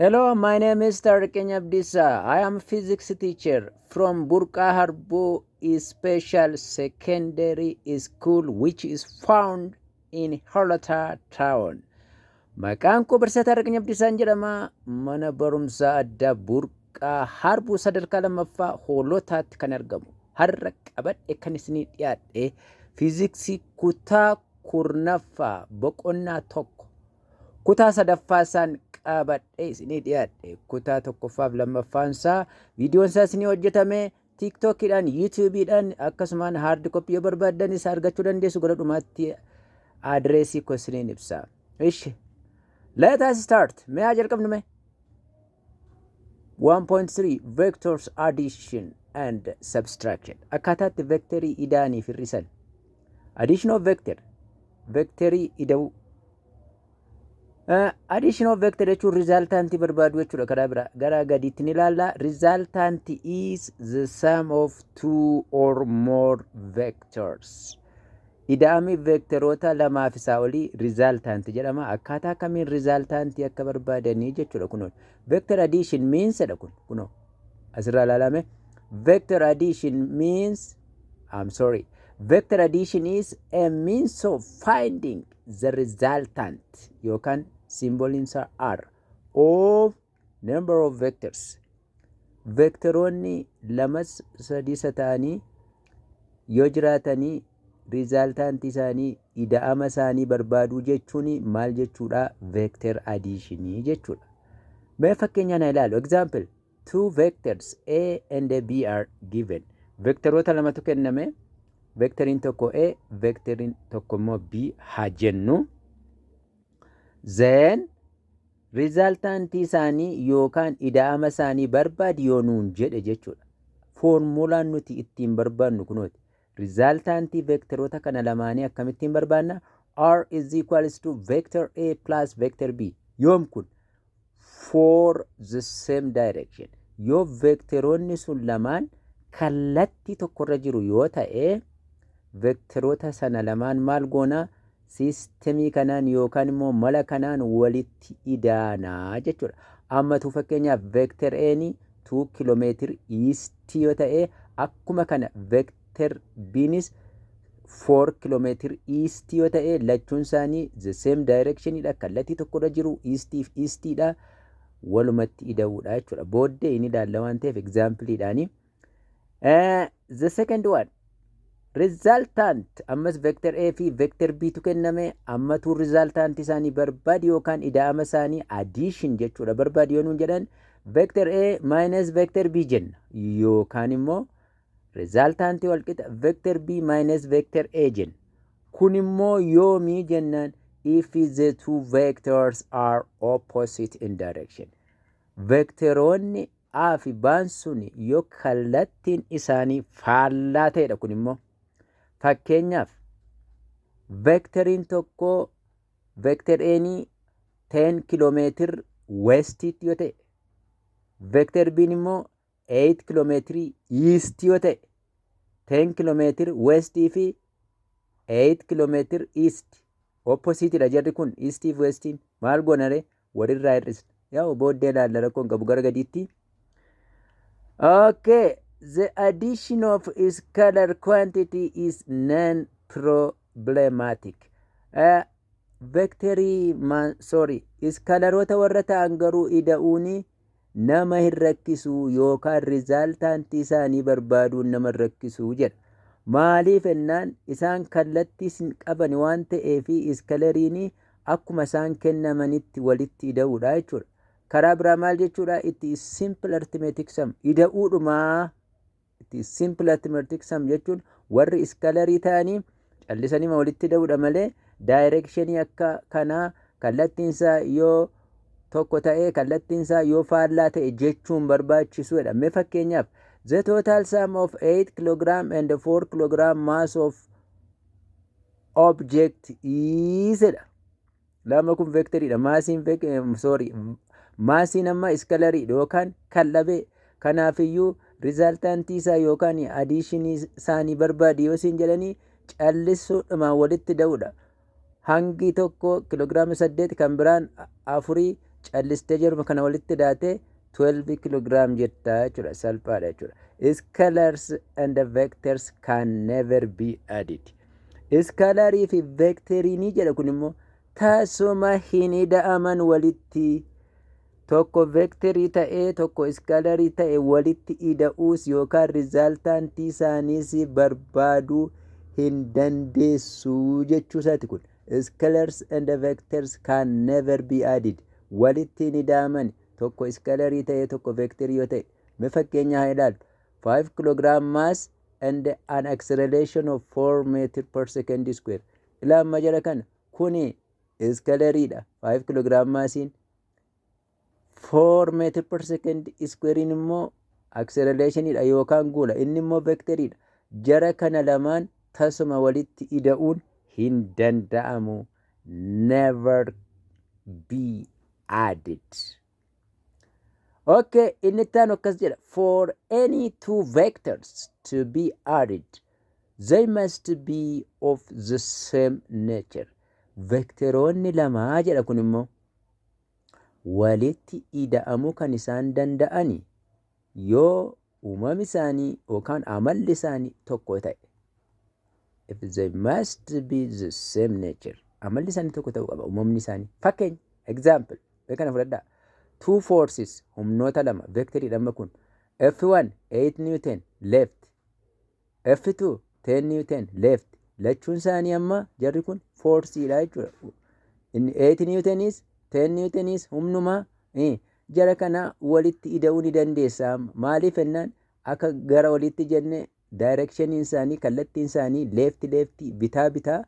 Hello, my name is Tarekegn Abdisa. I am physics teacher from Burqa Harbu Special Secondary School, which is found in Holota town. Maqaan koo Barsiisaa Tarekegn Abdiisaan jedhama. Mana barumsaa addaa Burqaa Harbuu sadarkaa lammaffaa Hoolotaatti kan argamu. Har'a qabadhe kan isinii dhiyaadhe fiiziksii kutaa 10ffaa boqonnaa 1 kutaa sadaffaa isaan qabadhe isinii dhiyaadhe. Kutaa tokkoffaaf lammaffaan isaa viidiyoon isaa isinii hojjetame TikTokiidhaan, YouTubeiidhaan, akkasumaan hard copy yoo barbaaddan isa argachuu dandeessu. Gara dhumaatti adireesii koo isiniin ibsa. Ishi. Let us start. Mee haa jalqabnu mee. 1.3 Vectors addition and subtraction. Akkaataatti vectorii ida'anii fi hir'isan. Addition of vector. Vectorii ida'uu. Addition of vector jechuun resultantii barbaadu jechuudha karaa biraa. Gara gadiitti ni ilaalla. Resultant is the sum of two or more vectors. Ida'amni vectoroota lamaaf isaa olii resultant jedhama. Akkaataa kamiin resultantii akka barbaadanii jechuudha kunoo. Vector addition means jedha kun kunoo. Asirraa ilaalame. Vector addition means, I'm sorry. Vector addition is a means of finding the resultant yookaan symboliin isaa R of number of vectors. Vectoroonni lamas sadiisa ta'anii yoo jiraatanii, resultantii isaanii, ida'ama isaanii barbaaduu jechuun maal jechuudha? Vector additionii jechuudha. Mee fakkeenyaan haa ilaalu. Example, two vectors A and B are given. Vectoroota lamatu kenname. Vectoriin tokko A, vectoriin tokko immoo B haa jennu. Then resultantii isaanii yookaan ida'ama isaanii barbaadi yoo nuun jedhe jechuudha. Foormulaan nuti ittiin barbaadnu kunooti. Resultantii vectoroota kana lamaanii akkamittiin barbaadna? R is equals to vector A plus vector B. Yoom kun? For the same direction. Yoo vectoroonni sun lamaan kallattii tokkorra jiru yoo ta'e, vectoroota sana lamaan maal goona? Systemii kanaan yookaan immoo mala kanaan walitti idaanaa jechuudha. Ammatu fakkeenyaaf vector A'n 2 kiiloomeetiri east yoo ta'e, akkuma kana vector B'nis 4 kiiloomeetiri east yoo ta'e, lachuun isaanii the same directionidha. Kallattii tokkorra jiru, eastiif eastiidha. Walumatti ida'uudha jechuudha. Booddee inni ilaalla waan ta'eef exampleiidhaani. The second one, resultant, ammas vector A fi vector B tu kenname. Ammatu resultant isaanii barbaadi yookaan ida'ama isaanii, addition jechuudha, barbaadi yoo nuun jedhan, vector A minus vector B jenna yookaan immoo resultant walqixa vector B minus vector A jenna. Kun immoo yoomii jennaan, if the two vectors are opposite in direction. Vectoroonni A fi B'n sun yoo kallattiin isaanii faallaa ta'edha. Kun immoo fakkeenyaaf vectoriin tokko, vector A'nii 10 kiiloomeetir westiitti yoo ta'e, vector B'n immoo 8 kiiloomeetirii east yoo ta'e, 10 kiiloomeetir westii fi 8 kiiloomeetir east oppositeidha jarri kun, eastii fi westiin. Maal goonare? Walirraa hir'isna. Yaa'u booddee ilaalla, rakkoon qabu gara gadiitti. Okay, the addition of scalar quantity is non-problematic. Vectorii, sorry, scalaroota warra ta'an garuu ida'uuni nama hin rakkisu yookaan resultantii isaanii barbaaduun nama hin rakkisu jedha. Maaliif ennaan, isaan kallattii hin qaban waan ta'eef, scalariin akkuma isaan kennamanitti walitti ida'uudha jechuudha. Karaa biraa maal jechuudha? It is simple arithmetic sum. Ida'uudhumaa. It is simple arithmetic sum jechuun warri scalarii ta'anii callisanii walitti ida'uudha malee, directionii akka kanaa kallattiinsaa yoo tokko ta'ee, kallattiinsaa yoo faallaa ta'e jechuun barbaachisuudha. Mee fakkeenyaaf, the total sum of 8 kg and 4 kg mass of object is jedha. Lama kun vectoriidha. Massiin, sorry, massiin amma scalariidha yookaan kallabee. Kanaafiyyuu resultantii isaa yookaan additionii isaanii barbaadi yoo isin jedhanii, callisuudhumaan walitti da'uudha. Hangi tokko kiloogiraama 8, kan biraan afurii. Callistee jiruma kana walitti daatee 12 kiloogiraam jettaa jechuudha. Salphaadha jechuudha. Scalars and vectors can never be added. Iskaalarii fi veekteriinii jedha. Kun immoo tasuma hin ida'aman walitti. Tokko veekterii ta'ee tokko iskaalarii ta'e walitti ida'uus yookaan resultantii isaaniis barbaaduu hin dandeessu jechuu isaati kun. Scalars and vectors can never be added. Walitti hin ida'aman, tokko iskaalarii ta'ee tokko veekterii yoo ta'e. Mee fakkeenya haa ilaallu. 5 kilogram mass and an acceleration of 4 meter per second square. Ilaa, amma jara kana, kuni iskalariidha. 5 kilogram massiin, 4 meter per second squarein immoo accelerationidha yookaan guula. Inni immoo vectoriidha. Jara kana lamaan tasuma walitti ida'uun hin danda'amu. Never be added. Okay, inni itti aanu akkas jedha. For any two vectors to be added, they must be of the same nature. Vekteroonni lamaa jedha, kun immoo walitti ida'amuu kan isaan danda'ani yoo uumamni isaanii yookaan amalli isaanii tokko ta'e. If they must be the same nature. Amalli isaanii tokko ta'uu qaba, uumamni isaanii. Fakkeenya, example, kana fudhadhaa. Two forces, humnoota lama, vectoriidha amma kun. F1 8 newton left, F2 10 newton left. Lachuun isaanii amma jarri kun forceiidha jechuudha. Inni 8 newtonis 10 newtonis humnuma. Jara kana walitti ida'uu ni dandeessa. Maaliif jennaan, akka gara walitti jenne directioniin isaanii, kallattiin isaanii left left, bitaa bitaa.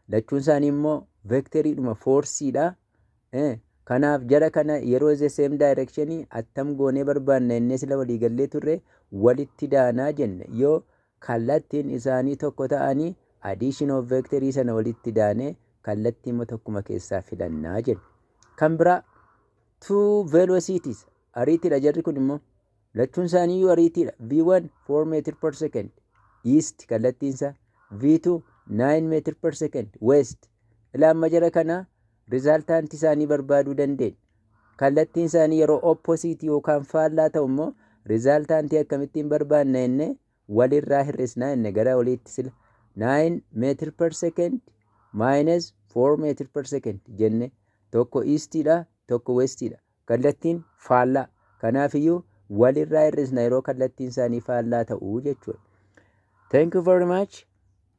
Lachuun isaanii immoo vectoriidhuma, forceiidha. Kanaaf jara kana yeroo the same direction attam goonee barbaanna innee sila walii gallee turre? Walitti daanaa jenne. Yoo kallattiin isaanii tokko ta'anii, addition of vectorii sana walitti daanee kallattii immoo tokkuma keessaa filannaa jenne. Kan biraa, two velocities, ariitiidha. Jarri kun immoo lachuun isaaniiyyuu ariitiidha. V1 4 meter per second east kallattiinsa, V2 9 meter per second west. Ilaa, amma jara kana resultantii isaanii barbaaduu dandeenya. Kallattiin isaanii yeroo opposite yookaan faallaa ta'u immoo resultantii akkamittiin barbaanna jenne? Walirraa hir'isnaa jenne gara oliitti sila. 9 meter per second minus 4 meter per second jenne. Tokko eastiidha, tokko westiidha. Kallattiin faallaa. Kanaafiyyuu walirraa hir'isna yeroo kallattiin isaanii faallaa ta'uu jechuudha. Thank you very much.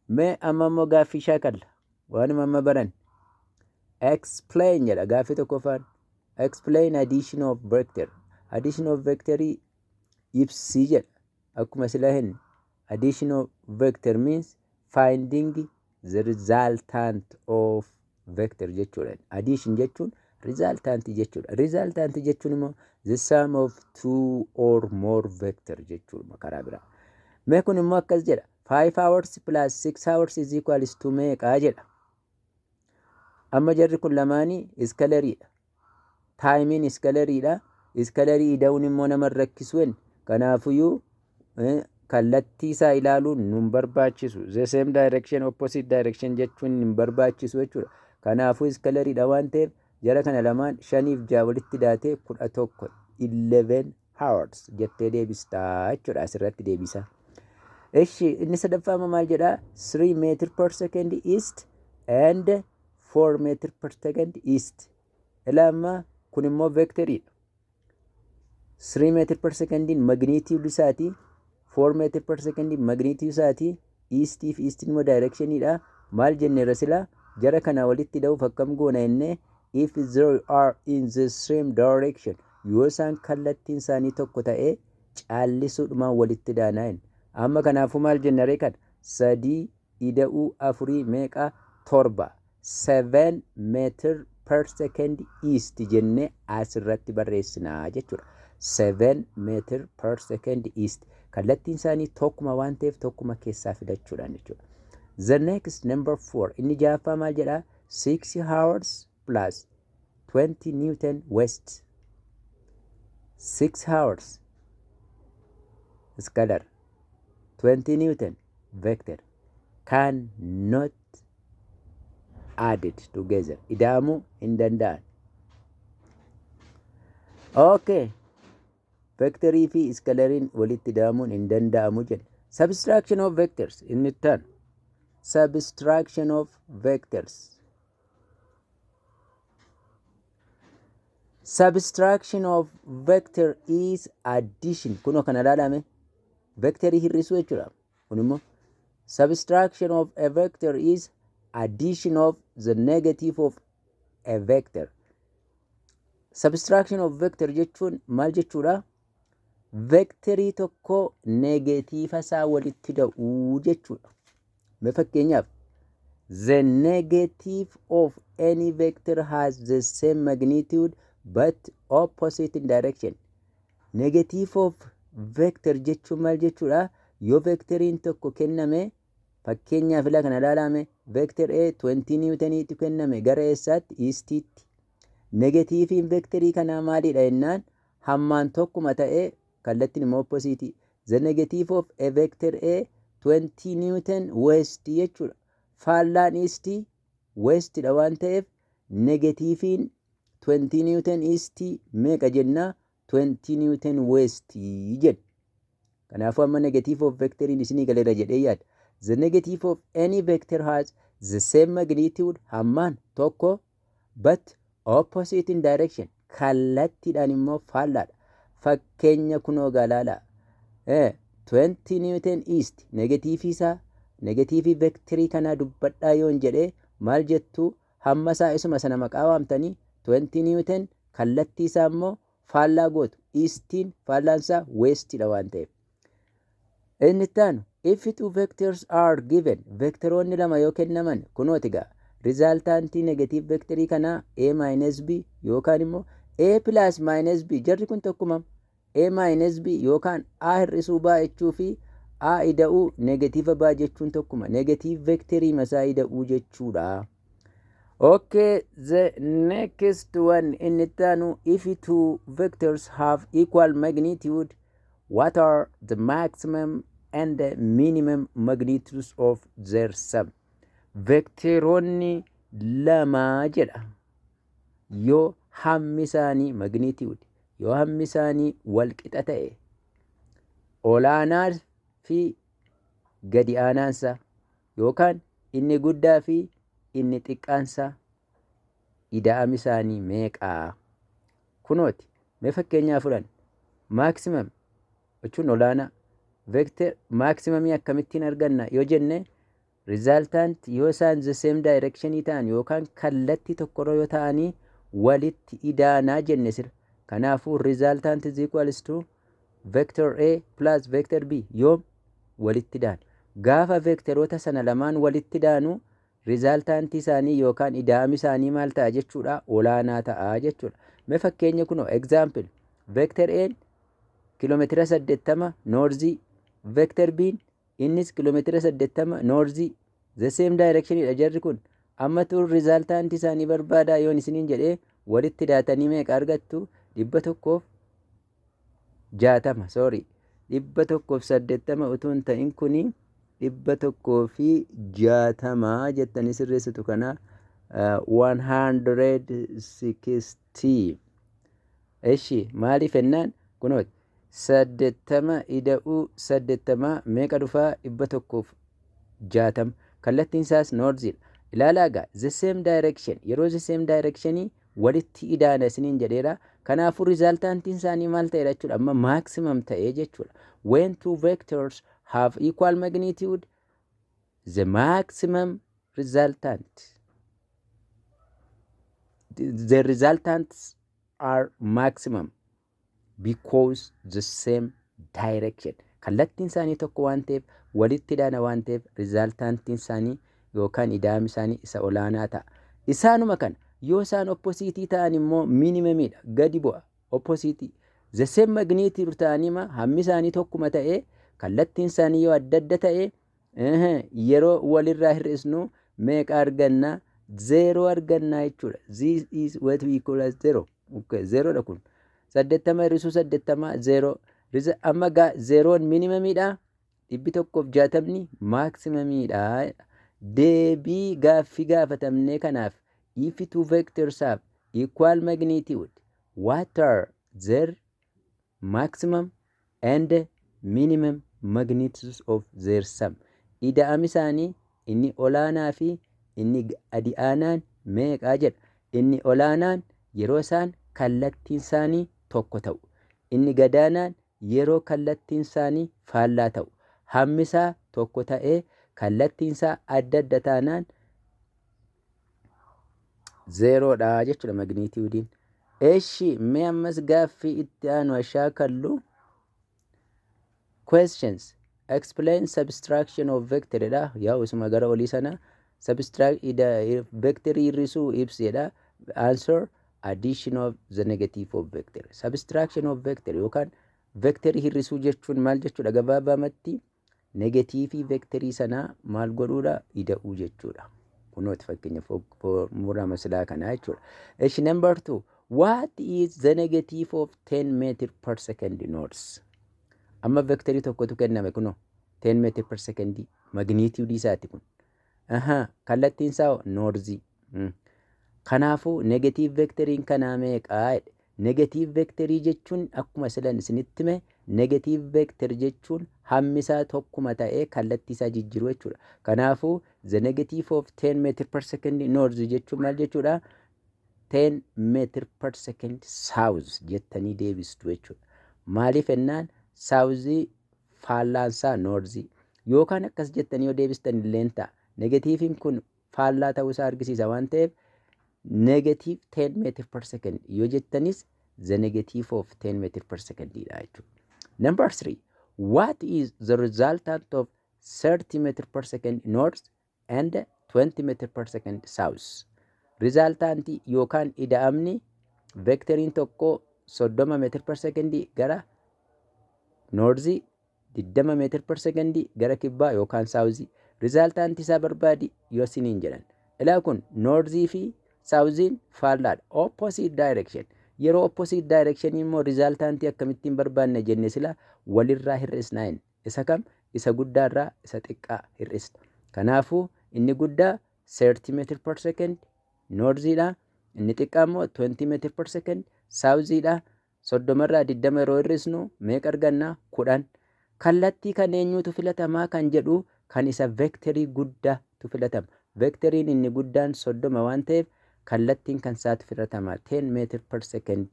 Mee amma immoo gaaffii shaakalla. Waanuma amma baran. Explain jedha gaaffii tokkoffaan. Explain addition of vector. Addition of vectorii ibsii jedha. Akkuma sila hin, addition of vector means finding the resultant of vector jechuudha. Addition jechuun resultant jechuudha. Resultant jechuun immoo the sum of two or more vector jechuudha karaa biraa. Mee kun immoo akkas jedha. 5 hours plus 6 hours is equals to meeqaa jedha. Amma jarri kun lamaanii iskalariidha. Timeiin iskalariidha. Iskalarii ida'uun immoo nama rakkisu. Kanaafiyyuu kallattii isaa ilaaluun nun barbaachisu. The same direction, opposite direction jechuun hin barbaachisu jechuudha. Kanaafuu iskalariidha waan ta'eef, jara kana lamaan shaniif ja'a walitti daatee 11, 11 hours jettee deebistaa jechuudha asirratti deebisa. Ishi inni sadaffaa maal jedhaa? 3 meter per second east and 4 meter per second east. Ilaa, amma kun immoo vectoriidha. 3 meter per secondiin magnitude isaatii, 4 meter per secondiin magnitude isaatii. Eastii fi eastiin immoo directioniidha. Maal jenneerra silaa? Jara kana walitti hidhuuf akkam goona jennee? If they are in the same direction, yoo isaan kallattiin isaanii tokko ta'ee, caallisuudhumaan walitti daanaa jenna. Amma kanaafuu maal jenna ree kana? Sadii ida'uu afurii meeqa? Torba. 7 meter per second east jennee asirratti barreessinaa jechuudha. 7 meter per second east. Kallattiin isaanii tokkuma waan ta'eef tokkuma keessaa filachuudhaan jechuudha. The next, number 4, inni ja'affaa maal jedhaa? 6 hours plus 20 newton west. 6 hours scalar, 20 newton vector cannot added together. Ida'amuu hin danda'an. Okay. Vectorii fi scalariin walitti ida'amuun hin danda'amu jenna. Subtraction of vectors inni itti aanu. Subtraction of vectors. Subtraction of vector is addition. Kunoo kana ilaalame. Vectorii hir'isuu jechuudha. Kun immoo subtraction of a vector is addition of the negative of a vector. Subtraction of vector jechuun maal jechuudha? Vectorii tokko negatiifa isaa walitti da'uu jechuudha. Mee fakkeenyaaf, the negative of any vector has the same magnitude but opposite in direction. Negative of vector jechuun maal jechuudha? Yoo vectoriin tokko kenname, fakkeenyaaf ilaa kana ilaalame, vector A 20 newtoniitu kenname. Gara eessaatti? Eastiitti. Negatiiviin vectorii kanaa maalidha jennaan, hammaan tokkuma ta'ee kallattiin immoo opposite. The negative of a vector A 20 newton west jechuudha. Faallaan east westidha waan ta'eef, negatiiviin 20 newton east meeqa jennaa? 20 newton west jenna. Kanaafuu amma negative of vectoriin isinii galeera jedhee yaada. The negative of any vector has the same magnitude, hammaan tokko, but opposite in direction, kallattiidhaan immoo faallaadha. Fakkeenya kunoo galaalaa. 20 newton east negatiivii isaa, negatiivii vectorii kanaa dubbadhaa yoon jedhee maal jettuu? Hamma isaa isuma sana maqaa waamtanii 20 newton, kallattii isaa immoo faallaa gootu. Eastiin faallaan isaa westidha waan ta'eef. Inni itti aanu, if two vectors are given, vectoroonni lama yoo kennaman, kunooti gaa resultantii negative vectorii kanaa a minus b yookaan immoo a plus minus b, jarri kun tokkuma. A minus b yookaan a hir'isuu b jechuu fi a ida'uu negative b jechuun tokkuma, negative vectorii masaa ida'uu jechuudha. Okay, the next one, inni itti aanu, if two vectors have equal magnitude, what are the maximum and the minimum magnitudes of their sum? Vectoroonni lama jedha. Yoo hammi isaanii, magnitude, yoo hammi isaanii wal qixa ta'e, olaanaa fi gadi aanaansa yookaan inni guddaa fi inni xiqqaansa ida'ami isaanii meeqaa? Kunooti, mee fakkeenyaa fudhan. Maximum jechuun olaanaa. Vector maximumii akkamittiin arganna yoo jenne, resultant yoo isaan the same directionii ta'an yookaan kallattii tokkorra yoo ta'anii walitti idaanaa jenne sira. Kanaafuu resultant is equals to vector A plus vector B yoom walitti idaanu. Gaafa vectoroota sana lamaan walitti idaanu, resultantii isaanii yookaan ida'ami isaanii maal ta'a jechuudha? Olaanaa ta'a jechuudha. Mee fakkeenya kunoo, example, vector A kiiloomeetira 80 northii, vector B innis kiiloomeetira 80 northii, the same directionidha jarri kun. Amma tuun resultantii isaanii barbaadaa yoon isiniin jedhee, walitti daatanii meeqa argattu? 160, sorry, 180 utuu hin ta'in kuni 160 jettanii sirreessitu. Kana 160. Eshi, maaliif ennaan, kunooti, 80 ida'uu 80 meeqa dhufaa? 160. Kallattiin isaas northiidha. Ilaalaa egaa, the same direction, yeroo the same directionii walitti idaana isiniin jedheera. Kanaafuu resultantiin isaanii maal ta'edha jechuudha? Amma maximum ta'ee jechuudha. When two vectors have equal magnitude, the maximum resultant, the resultants are maximum because the same direction. Kallattiin isaanii tokko waan ta'eef, walitti idaana waan ta'eef, resultantiin isaanii yookaan ida'amni isaanii isa olaanaa ta'a. Isaanuma kana yoo isaan oppositeii ta'an immoo minimumiidha, gadi bu'a oppositeii. The same magnitude ta'anii hammi isaanii tokkuma ta'ee kallattiin isaanii yoo adda adda ta'e, yeroo walirraa hir'isnu meeqa arganna? Zeeroo argannaa jechuudha. This is what we call as zero. Okay, zeeroodha kun. 80 hir'isuu 80 zeeroo. Amma gaa zeeroon minimumiidha. 160ni maximumiidha. Deebii gaaffii gaafatamnee kanaaf, if two vectors have equal magnitude, what are Their maximum and minimum magnitudes of their sum. Ida'am isaanii inni olaanaa fi inni gadi aanaan meeqaa jedha. Inni olaanaan yeroo isaan kallattiin isaanii tokko ta'u. Inni gadaanaan yeroo kallattiin isaanii faallaa ta'u. Hammi isaa tokko ta'ee kallattiin isaa adda adda taanaan zeeroodha jechuudha magnitudeiin. Eshi, mee ammas gaaffii itti aanu shaakallu. Questions. Explain subtraction of vector dha. Yaa, isuma gara olii sana subtract vectorii hir'isuu ibsedha. Answer: addition of the negative of vector. Subtraction of vector yookaan vectorii hir'isuu jechuun maal jechuudha? Gabaabamatti negatiivii vectorii sanaa maal godhuudha? Ida'uu jechuudha. Kunooti fakkeenya foormulaa masilaa kanaa jechuudha. Eshi, number two. What is the negative of 10 meter per second north? Amma vectorii tokkotu kenname, kunoo 10 meter per second magnitude isaati kun. Aha, kallattiin isaa northii. Kanaafuu negative vectoriin kanaa meeqaa jedhe. Negative vectorii jechuun akkuma silan isinitti hime, negative vector jechuun hammi isaa tokkuma ta'ee kallattii isaa jijjiiru jechuudha. Kanaafuu the negative of 10 meter per second north jechuun maal jechuudha? 10 meter per second south jettanii deebistu jechuudha. Maaliif ennaan southii faallaansaa northii, yookaan akkas jettanii yoo deebistan illeen ta'a. Negativeiin kun faallaa ta'uu isaa argisiisa waan ta'eef, negative 10 meter per second yoo jettanis the negative of 10 meter per second dha jechuudha. Number three, what is the resultant of 30 meter per second north and 20 meter per second south? Resultantii yookaan ida'amni vectoriin tokko 30 meter per second gara northii, 20 meter per second gara kibbaa yookaan southii. Resultantii isaa barbaadi yoo isiniin jedhan. Ilaa, kun northii fi southiin faallaadha. Opposite direction. Yeroo opposite direction immoo resultantii akkamittiin barbaanna jenne? Sila walirraa hir'isnaa inni. Isa kam? Isa guddaarraa isa xiqqaa hir'isna. Kanaafuu inni guddaa 30 meter per second northiidha. Inni xiqqaa immoo 20 meter per second southiidha. 30rraa 20 yeroo hir'isnu meeqa arganna? 10. Kallattii kan eenyutu filatamaa kan jedhu, kan isa vectorii guddaatu filatama. Vectoriin inni guddaan 30 waan ta'eef kallattiin kan isaatu filatama. 10 meter per second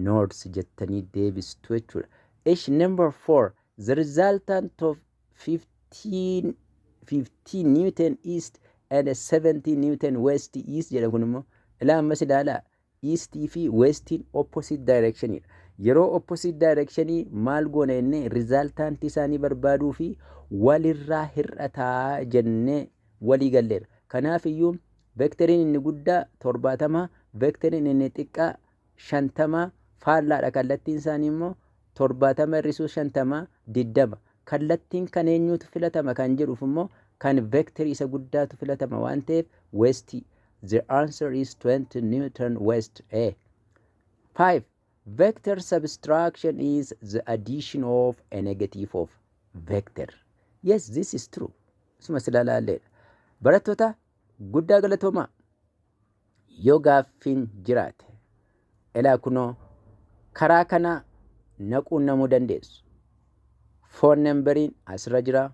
north jettanii deebistu jechuudha. Ish, number 4, the resultant of 15 newton east and 70 newton west is jedha. Kun immoo ilaa, ammas ilaalaa, eastii fi westiin opposite directionidha. Yeroo opposite directionii maal goona jennee? Resultantii isaanii barbaaduu fi walirraa hir'ataa jennee walii galleera. Kanaaf iyyuu vectoriin inni guddaa 70, vectoriin inni xiqqaa 50, faallaadha kallattiin isaanii immoo, 70 hir'isuu 50 20. Kallattiin kan eenyutu filatama kan jedhuuf immoo kan vectorii isa guddaatu filatama waan ta'eef westii. The answer is 20 newton west, A. 5. Vector subtraction is the addition of a negative of vector. Yes, this is true. Isuma sila laalleedha. Barattoota, guddaa galatoomaa. Yoo gaaffiin jiraate, ilaa kunoo karaa kana naquun namuu dandeessu. Phone numberiin asirra jira.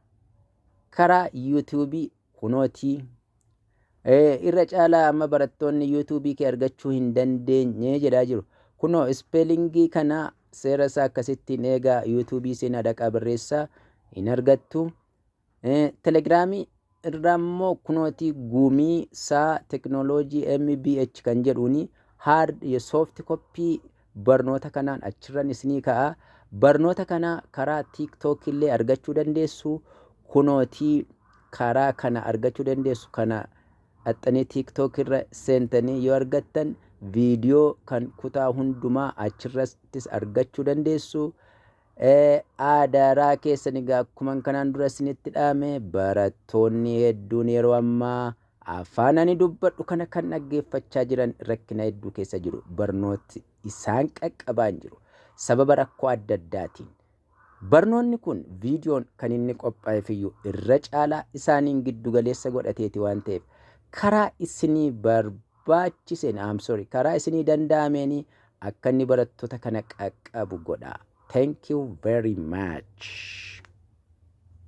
Karaa YouTubeii kunootii. Irra caalaa amma barattoonni YouTubeii kee argachuu hin dandeenye jedhaa jiru. Kunoo spellingii kana seera isaa akkasittiin eegaa, YouTubeii seenaa dhaqaa barreessaa, hin argattu. Telegramii irraa immoo kunootii Gumii Saa Teknooloojii MBH kan jedhuuni hard soft copy barnoota kanaan achirran isinii ka'a. Barnoota kana karaa TikTok illee argachuu dandeessu. Kunootii karaa kana argachuu dandeessu. Kana dhaxxanii TikTok irra seentanii yoo argattan viidiyoo kan kutaa hundumaa achirrattis argachuu dandeessu. Adaraa keessan egaa, akkuma kanaan dura isinitti dhaame, barattoonni hedduun yeroo ammaa afaan ani dubbadhu kana kan dhaggeeffachaa jiran rakkina hedduu keessa jiru. Barnooti isaan qaqqabaa hin jiru. Sababa rakkoo adda addaatiin. Barnoonni kun viidiyoon kan inni qophaa'eef iyyuu irra caalaa isaaniin giddu galeessa godhateeti waan ta'eef, karaa isinii barbaachiseen, I'm sorry, karaa isinii danda'ameen Akka inni barattoota kana qaqqabu godhaa. Thank you very much.